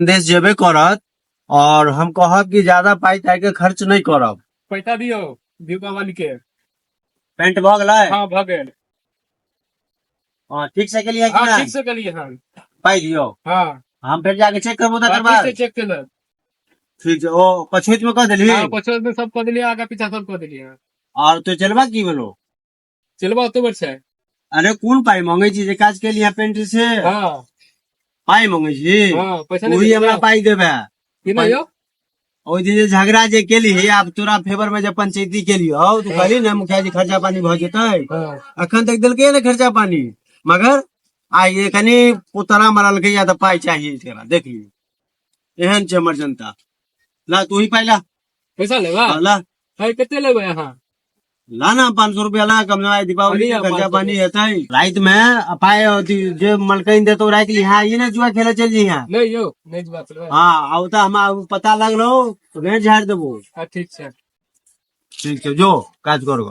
देश जेबे करत और हम कहब कि ज्यादा पाई ताई के खर्च नहीं करब। पैसा दियौ दीपा वाली के। पेंट भऽ गेलै? हाँ, भऽ गेल। हाँ, ठीक से केलियै कि हाँ। नहि? ठीक से केलियै हन। पाई दियौ। हाँ। हम फेर जाके चेक करबो तकर हाँ, ठीक बाद। से चेक केलक। ठीक छै, ओ पछुत में कऽ देलही? हाँ, पछुत में सब कऽ देलियै, आगा पीछा सब कऽ देलियै हन। और तो चलबा की भेलो? चलबा ओते बड़ छै। अरे कोन पाई मांगे छी जे काज केलियै पेंट से? हाँ। पाई मांगे छी? हाँ, पैसा नहीं। वही हमरा पाई देबे। की नहीं यौ? ओहि दिन जे झगड़ा जे केली, आब तोरा फेवर में जे पंचायती केली हौ, तू कहली ने मुखिया जी खर्चा पानी भऽ जेतै। हाँ। अखन तक देलकै ने खर्चा पानी, मगर आइ ये कनि पुतरा मरलकै या तऽ पाई चाहिए एकरा। देख लियौ, एहन छै हमर जनता। ला तू ही पाई ला। पैसा लेबा? हाँ, ला। है, कते लेबै अहाँ? ला ना, 500 रुपया ला, कम से कम दीपावली के अरे, खर्चा 500। पानी हेतै। राति में पाई अथी जे मलकइन देतो राति यहाँ ई ने जुआ खेले चल जइहा। नहीं यौ, नहीं जुआ खेलबै। हाँ, आउ तऽ हमरा पता लगलो तो भेंट झाड़ि देबो। हाँ, ठीक छै। ठीक छै, जो काज कर गो।